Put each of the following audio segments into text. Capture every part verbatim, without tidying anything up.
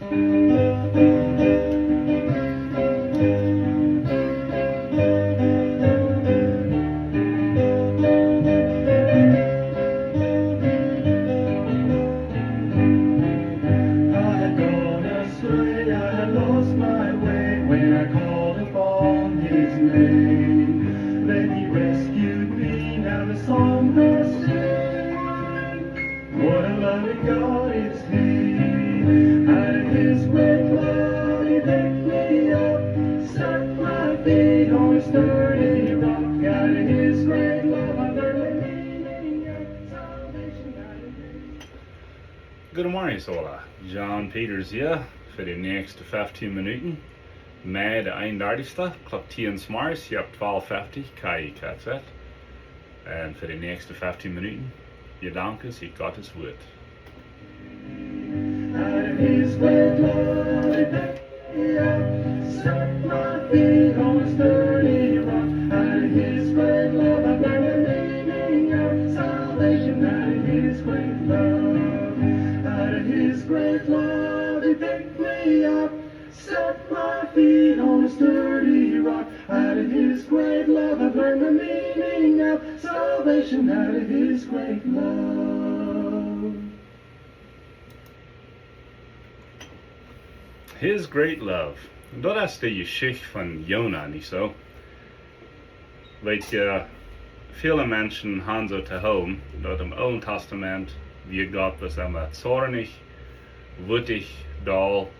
I had gone astray, I had lost my way when I called upon his name. Then he rescued me, now the song I sing. What a loving God is he. Out of his great love he picked me up, set my feet on a sturdy rock. Out of his great love I learned the meaning of salvation. Out of his Goodemorjes, Ola. John Peters hia fa de näakjste feftieen Minuten. Mei de eenundartichste, Klock tieen zemorjes, hia opp twalf feftich, K I K Z. Un fa de näakjste feftieen Minuten, Jedanken ut Gottes Wuat. Out of his great love he picked me up, set my feet on a sturdy rock. Out of his great love I learned the meaning of salvation. Out of his great love, out of his great love he picked me up, set my feet on a sturdy rock. Out of his great love I've learned the meaning of salvation. Out of his great love. His great love. Daut es de Jeschicht von Jona, nich soo? Weet jie, väle Menschen han soo to hoolen, daut em Oolen Testament wia Gott bloos emma zornich, wuttich, doll,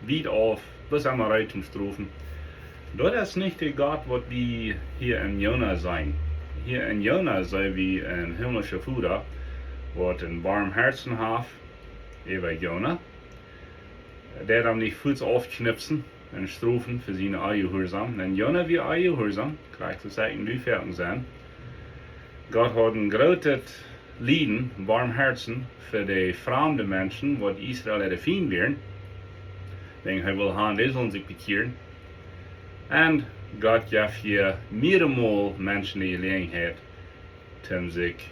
wiet auf, bloos emma reed toom strofen. Daut es nich de Gott, waut wie hia en Jona seenen. Hia en Jona seenen wie een himmlischa Voda, waut een Barmhoat haft äwa Jona, dee am nich fuaz aufkjnipsen un strofen fa siene Onjehuarsaum. Un Jona wia onjehuarsaum, krakjt soo aus ekj un du foaken sent. Gott haud een grootet Lieden, Barmhoat fa de framde Menschen, waut Israel äare Fiend wieren. Denkjt hee wull han, dee sullen sikj bekjieren. Un Gott jeef hia mearemol Menschen de Jeläajenheit toom sikj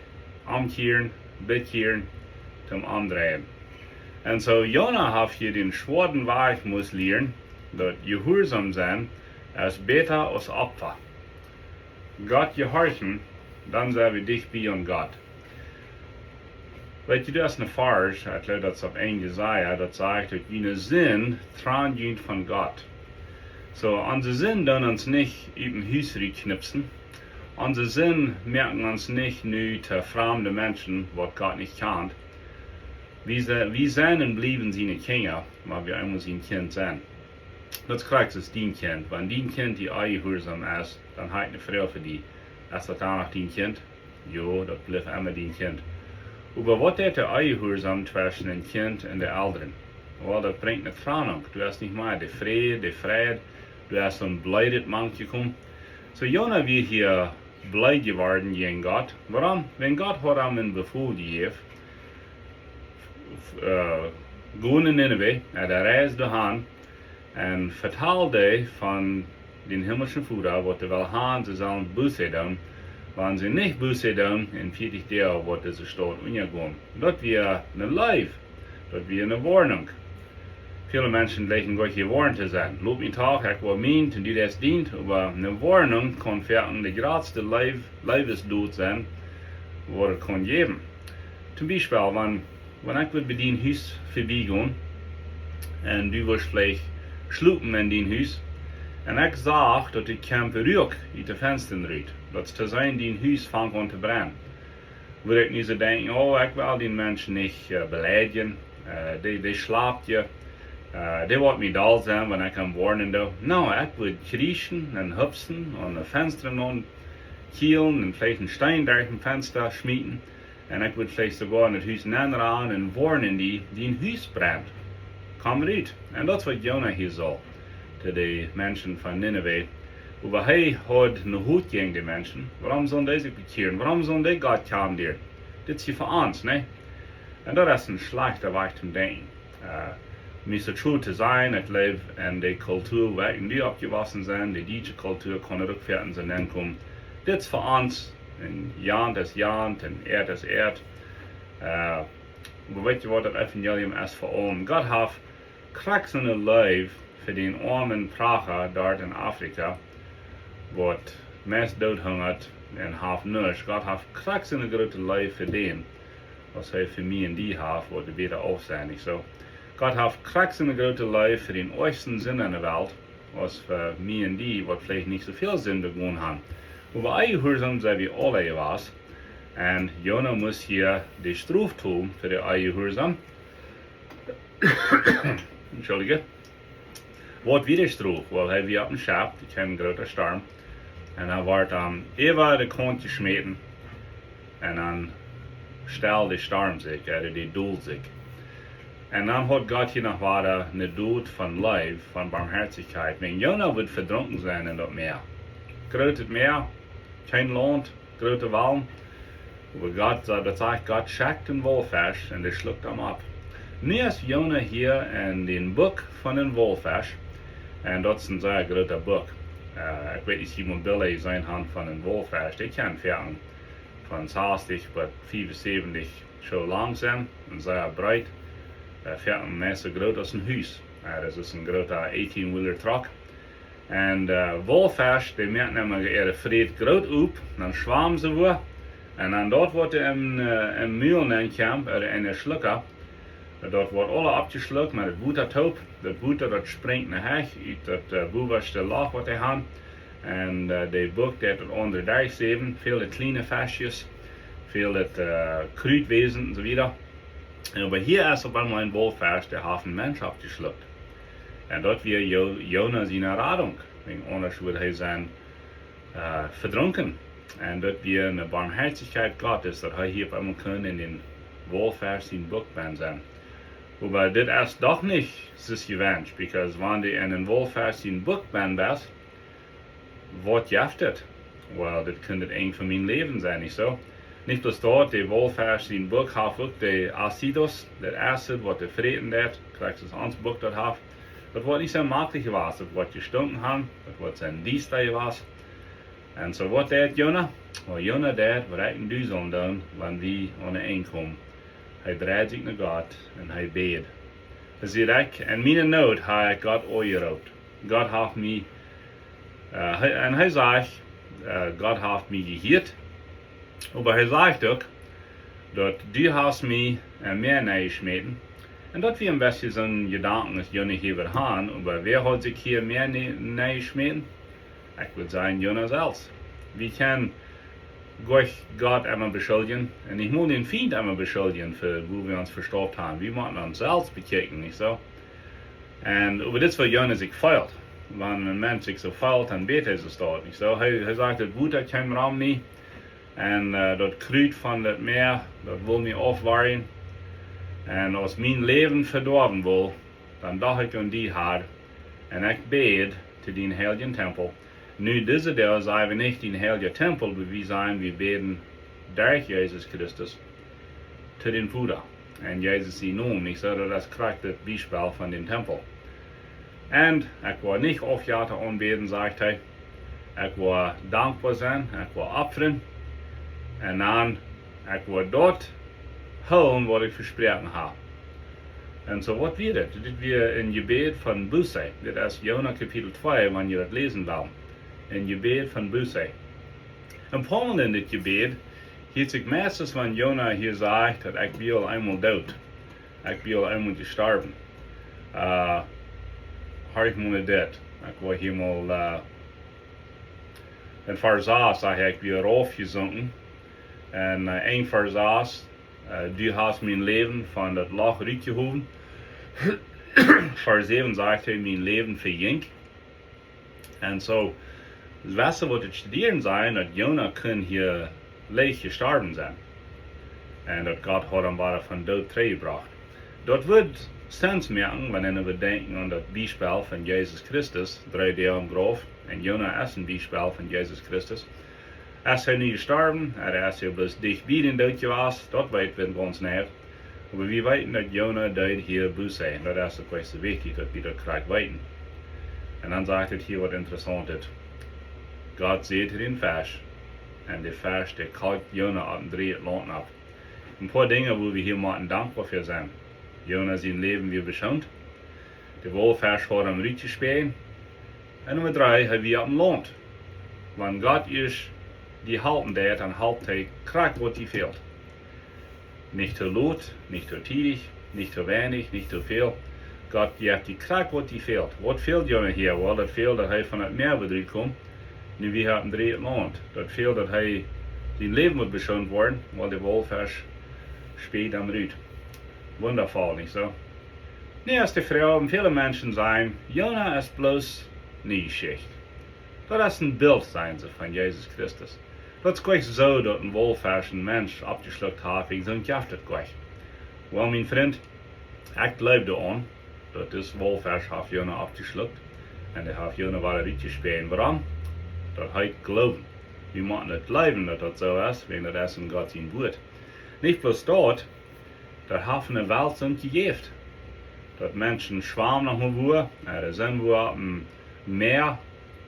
omkjieren, bekjieren, toom omdreien. Un soo Jona haft hia dän schwoaren Wajch musst lieren, daut jehuarsom sennen es bäta aus Opfa. Gott jehorchen, dan sent wie dicht bie aun Gott. Weet jie, doa es een Varsch, ekj jleew daut es opp een Jesaja, daut sajcht, daut june Sind trant junt von Gott. Soo, onse Sind doonen ons nich ut däm Hus rutkjnipsen. Onse Sind moaken ons nich nu to framde Menschen, waut Gott nich kjant. Wie se-, wie sent un bliewen siene Kjinja, wan wie eemol sien Kjint sent. Daut es krakjt soo aus dien Kjint. Wan dien Kjint die onjehuarsom es, dan hab ekj eene Froag fa die. Es daut dan noch dien Kjint? Jo, daut blift emma dien Kjint. Oba waut deit de Onjehuarsaum tweschen een Kjint un de Elren? Wel, daut brinjt eene Trennunk. Du hast nich mea dän Fräd, dän Fräd. Du hast een Bleedet mank jekomen. Soo Jona wia hia bleed jeworden jäajen Gott. Wuarom? Wiels Gott haud am een Befäl jejäft, äh, go no Nineve, hee reisd doahan un vetald dee von dän himlischen Voda, waut hee well han, see sellen Buße doonen. Wan see nich Buße doonen, en vieetich Doag woat dise Staut unjagonen. Daut wia eene Leew, daut wia eene Woarnunk. Väle Menschen jlikjen goanich jewoarnt to sennen. Lot mie doch, ekj woa mien, un du deist dient, oba eene Woarnunk kaun foaken de jratste Leew-, Leewesdot sennen, waut et kaun jäwen. Toom Biespel, wan, wan ekj wudd bie dien Hus verbiegonen, un du wurscht veleicht schlopen en dien Hus, un ekj sach, daut doa kjemt Ruak ut de Fensta rut, daut es to seenen, dien Hus fangt aun to brennen. Wudd ekj nu soo denkjen, oh, ekj well dän Mensch nich, äh, beleidjen, äh, dee, dee schlapt je, äh, dee woat mie doll sennen, wan ekj am woarnen doo. Nä, ekj wudd kjrieschen un hupsen un de Fensta aun kjielen un veleicht een Steen derch daut Fensta schmieten. Un ekj wudd veleicht soogoa en daut Hus nenrannen un woarnen die, dien Hus brent. Komm rut. Un daut es waut Jona hia säd to de Menschen von Nineve. Oba hee haud eene Hut jäajen de Menschen. Wuarom sellen dee sikj bekjieren? Wuarom sellen dee Gott kjanen lieren? Dit es hia fa ons, nä? Un daut es een schlajchta Wajch toom denkjen. Äh, mie es et schod to sajen, ekj läw en de Kultua, wua ekj un du oppjewossen sent, de dietsche Kultua, kaun daut uk fa ons nenkomen. Dit es fa ons, un Jant es Jant, un Äat es Äat. Äh, oba weet jie waut, daut Evangelium es fa aulem. Gott haft Krakjt soone Leew fa dän oamen Pracha doa en Afrika, waut meist doot hungat un haft nuscht. Gott haft krakjt soone groote Leew fa dän, aus hee fa mie un die haft, waut de bäta auf sent, nich soo? Gott haft krakjt soone groote Leew fa dän oajsten Sind enne Welt, aus fa mie un die, waut veleicht nich soo väl Sind jedonen haben. Oba onjehuarsom sent wie aule jewast. Un Jona must hia de Strof tolen fa de Onjehuarsom. Entschuldige. Waut wia de Strof? Well, hee wia opp een Schepp, doa kjeem een groota Storm. Un dan wort hee äwa de Kaunt jeschmäten. Un dan stell de Storm sikj, ooda dee dol sikj. Un dan haud Gott hia noch wada een Dot von Leew, von Barmhartigkeit. Wan Jona wudd vedrunken sennen en daut Mäa. Grootet Mäa, kjeen Launt, groote Wellen. Oba Gott, daut sajcht, Gott schekjt een Waulfesch un dee schluckt am opp. Nu es Jona hia en dän Buck von een Waulfesch. Un daut es een sea groota Buck. Äh, ekj weet nich, aus jie mol Bilda jeseenen haben von een Waulfesch. Dee kjennen foaken von sastich bat fiewunsäwentich Schoo lang sennen un sea breet. Äh, foaken meist soo groot aus een Hus. Äh, daut es een groota eighteen-wheeler truck. Un, äh, Waulfesch, dee moaken emma äare Fräd groot op, dan schwamen see wua. Un dan daut, waut em, äh, em Mul nenkjemt, ooda en de Schlucka, daut wort aula oppjeschluckt met daut Wota toop. Daut Wota, daut sprinjt no hach ut daut, äh, bowaschte Loch, waut dee haben. Un, äh, de Buck deit daut aundre derchsäwen, väle kjliene Feschkjes, väle, äh, Krutwesen un soo wieda. Un oba hia es opp eemol een Waulfesch, dee haft een Mensch oppjeschluckt. Un daut wia Jo-, Jona siene Radunk. Wan aundasch wudd hee sennen, äh, vedrunken. Un daut wia eene Barmhartigkeit Gottes, daut hee hia opp eemol kunn en dän Waulfesch sien Buck bennen sennen. Oba dit es doch nich soo jewenscht, because wan du en een Waulfesch sien Buck bennen best, waut jeft et? Well, dit kunn daut Enj von mien Läwen sennen, nich soo? Nich bloos daut, de Waulfesch sien Buck haft uk de Acidos, daut Acid, waut dee fräten deit, krakjt aus ons Buck daut haft. Daut woat nich soo maklich jewast, daut woat jestunken haben, daut woat sea diesta jewast. Un soo waut deit Jona? Well, Jona deit waut ekj un du sellen doonen, wan wie aun een Enj komen. Hee dreid sikj no Gott un hee bäd. Hee säd: Ekj, en miene Noot hab ekj Gott aunjeroopt. Gott haft mie, äh, hee, un hee sajcht, äh, Gott haft mie jehieet. Oba hee sajcht uk, daut du hast mie, äh, em Mäa nenjeschmäten. Un daut wia een bät soon Jedanken, aus Jona hia wudd haben, oba wäa haud sikj hia em Mäa ne-, nenjeschmäten? Ekj wudd sajen, Jona selfst. Wie kjennen goanich Gott emma beschuldjen un nich mol dän Fient emma beschuldjen fa woo wie ons vestaupt haben. Wie motten ons selfst bekjikjen, nich soo? Un oba dit es, woo Jona sikj feelt. Wan een Mensch sikj soo feelt, dan bät hee soo stoakj, nich soo? Hee, hee sajcht, daut Wota kjeem rom mie. Un, äh, daut Krut von daut Mäa, daut wull mie aufwarjen. Un aus mien Läwen vedoawen wull, dan docht ekj aun die, Herr, un ekj bäd to dän heiljen Tempel. Nu, dise Doag saj wie nich dän heiljen Tempel, oba wie sajen, wie bäden derch Jesus Christus to dän Voda. En Jesus sien Nomen, nich soo? Daut es krakjt daut Biespel von dän Tempel. Un ekj woa nich Aufjetta aunbäden, sajcht hee. Ekj woa dankboa sennen, ekj woa opfren. Un dan, ekj woa daut hoolen, waut ekj vesproaken hab. Un soo waut wia dit? Dit wia een Jebäd von Buße. Dit es Jona Kapitel twee, wan jie daut läsen wellen. Een Jebäd von Buße. Un poamol en dit Jebäd hieet sikj meistens, wan Jona hia sajcht, daut ekj wia aul eemol doot. Ekj wia aul eemol jestorwen. Äh, horch mol no dit. Ekj woa hia mol, äh, en Varsch sas sajcht hee, ekj wia raufjesunken. Un, äh, en Varsch sas, äh, du hast mien Läwen von daut Loch rutjehowen. Varsch säwen sajcht hee, mien Läwen vejinkj. Un soo, wese waut daut studieren sent, daut Jona kunn hia leicht jestorwen sennen. Un daut Gott haud am wada vom Doot trigjjebrocht. Daut wudd Sinn moaken, wan wie denkjen aun daut Biespel von Jesus Christus, dree Doag em Grauf, un Jona es een Biespel von Jesus Christus. Es hee nu jestorwen, ooda es hee bloos dicht bie dän Doot jewast, daut weet wie gaunz nich. Oba wie weeten, daut Jona deed hia Buße, un daut es uk sea wichtich, daut wie daut krakjt weeten. Un dan sajcht et hia waut Interessauntet. Gott säd to dän Fesch, un de Fesch, dee kakt Jona opp un drieecht daut Launt opp. Een poa Dinja, wua wie hia motten dankboa fa sennen. Jona sien Läwen wia beschoont. De Waulfesch haud am rutjespäajen. Un Numma dree, hee wia oppem Launt. Wan Gott ieescht die halpen deit, dan halpt hee krakjt waut die fält. Nich too lot, nich too tiedich, nich too weinich, nich too väl. Gott jeft die krakjt waut die fält. Waut fält Jona hia? Well, daut fält daut hee von daut Mäa wada rut kjeem. Nu wia hee oppem dreejen Launt. Daut fält daut hee sien Läwen wudd beschoont woaren, wiels de Waulfesch späajd am rut. Wundafoll, nich soo? Nu es de Froag, un väle Menschen sajen, Jona es bloos ne Jeschicht. Daut es een Bilt, sajen see, von Jesus Christus. Daut es krakjt soo daut een Waulfesch een Mensch oppjeschlukt haft, wäajen soont jeft daut krakjt. Well, mien Frint, ekj jleew doaraun, daut dis Waulfesch haft Jona oppjeschlukt. Un hee haft Jona wada rutjespäajen. Wuarom? Daut heet jleewen. Wie motten daut jleewen daut daut soo es, wäajen daut es en Gott sien Wuat. Nich bloos daut, daut haft en de Welt soont jejäft. Daut Menschen schwammen noch mol wua, äh, doa sent wua oppem Mäa,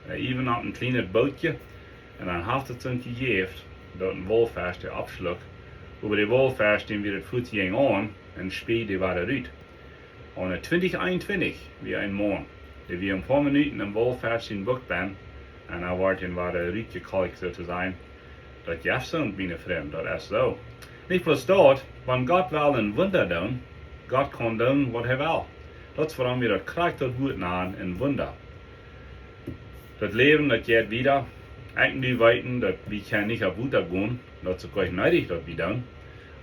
äh, äwen opp een kjlienet Bootje. Un dan haft et soont jejäft, daut een Waulfesch dee oppschlukt. Oba de Waulfesch, dän wia daut fuaz jinkj aun, un späajd dee wada rut. Aune twintich eenuntwintich wia een Maun, dee wia een poa Minuten em Waulfesch sien Buck benn, un hee wort dan wada rutjekolkjt, soo to sajen. Daut jeft soont, miene Frind, daut es soo. Nich bloos daut, wan Gott well een Wunda doonen, Gott kaun doonen waut hee well. Daut es wuarom wie daut krakjt daut Wuat nanen een Wunda. Daut Läwen, daut jeit wieda. Ekj un du weeten daut wie kjennen nich opp Wota gonen, daut es uk nich needich daut wie doonen.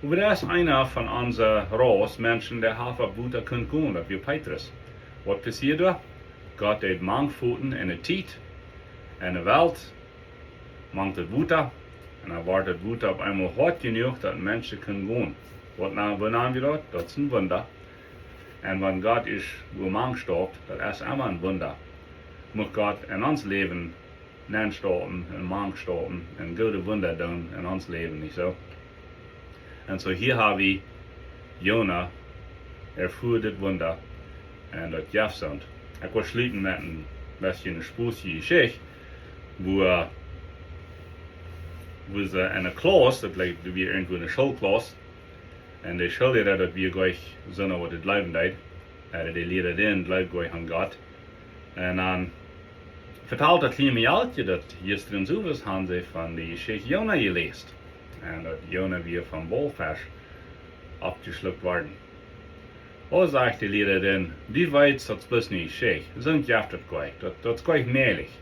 Oba doa es eena von onse Raus Menschen, dee haft opp Wota kunt gonen, daut wia Petrus. Waut passieed doa? Gott deed mank foten en de Tiet, en de Welt, mank daut Wota, un dan wort daut Wota opp eemol hoat jenuach, daut Menschen kunnen gonen. Waut na-, woo nanen wie daut? Daut es een Wunda. Un wan Gott es wua mank staupt, daut es emma een Wunda. Mucht Gott en ons Läwen nenstaupen un mank staupen un goode Wunda doonen en ons Läwen, nich soo? Un soo hia hab wie Jona, erfua dit Wunda, un daut jeft soont. Ekj well schluten met een bät eene spossje Jeschicht, wua, wua see en eene Klauss, daut lijkt, wia irjentwua eene Schoolklauss, un de Schoolliera, daut wia jlikj soona waut daut jleewen deed, äh, de Lierarin jleewd jlikj aun Gott. Un dan vetalt daut kjliene Mejalkje, daut jistren Owes han see von de Jeschicht Jona jeläst. Un daut Jona wia vom Waulfesch oppjeschlukt worden. O, sajcht de Lierarin, du weetst, daut es bloos ne Jeschicht. Soont jeft daut jlikj. Daut, daut es jlikj mäajlich.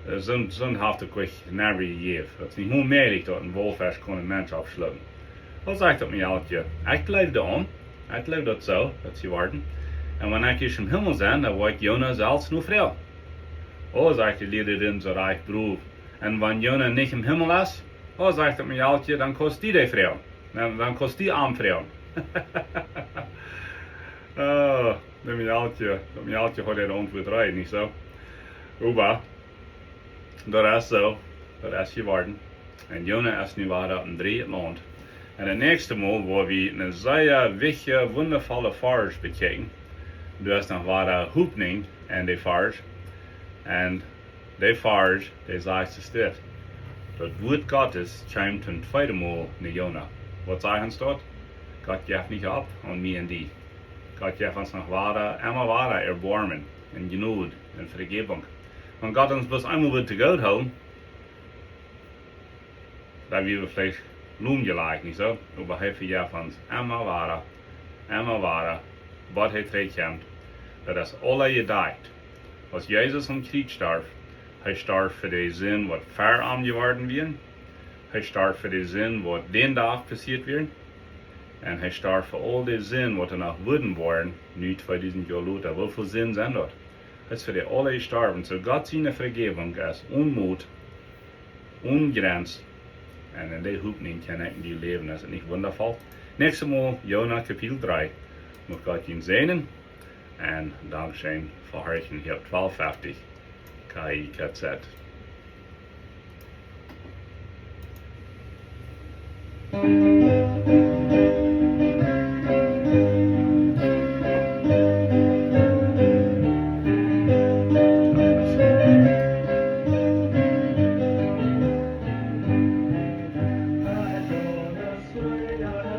Äh, soont, soont haft et jlikj never jejäft. Daut es nich mol mäajlich, daut een Waulfesch kaun een Mensch oppschlukjen. O, sajcht daut Mejalkje, ekj jleew doaraun. Ekj jleew daut soo, daut es jeworden. Un wan ekj ieescht em Himmel sie, dan woa ekj Jona selfst no froagen. O, sajcht de Lierarin soo rajcht brow. Un wan Jona nich em Himmel es, o, sajcht daut Mejalkje, dan kaust du dee froagen. Dan, dan kaust du am froagen. O, daut Mejalkje, daut Mejalkje haud de Auntwuat reed, nich soo? Oba daut es soo, daut es jeworden. Un Jona es nu wada opp een dreejet Launt. Un daut näakjste Mol woa wie een sea wichtja, wundafolla Varsch bekjikjen. Doa es noch wada Hopninj en dän Varsch. Un dee Varsch, dee sajcht dit: Daut Wuat Gottes kjeem toom tweeden Mol no Jona. Waut sajcht ons daut? Gott jeft nich opp aun mie un die. Gott jeft ons noch wada, emma wada Erboarmen un Jnod un Vejäwunk. Wan Gott ons bloos eemol wudd to goot hoolen, dan wia wie veleicht lomjelajcht, nich soo? Oba hee vejeft ons emma wada, emma wada, waut hee trigjkjemt. Daut es aula jedakjt. Aus Jesus aum Kjriez storf, hee storf fa de Sind, waut ver am jeworden wieren. Hee storf fa de Sind, waut dän Dach passieet wieren. Un hee storf fa aul de Sind, waut doano wudden woaren, nu tweedusent Joa lota. Woo väl Sind sent daut? Hee es fa dee aula jestorwen. Soo Gott siene Vejäwunk es onmot, onjrenst. Un en dee Hopninj kjenn ekj un du läwen. Es et nich wundafoll? Näakjstet Mol, Jona Kapitel dree. Mucht Gott junt säajnen. Un dankscheen fa horchen hia opp twalf feftich K I K Z.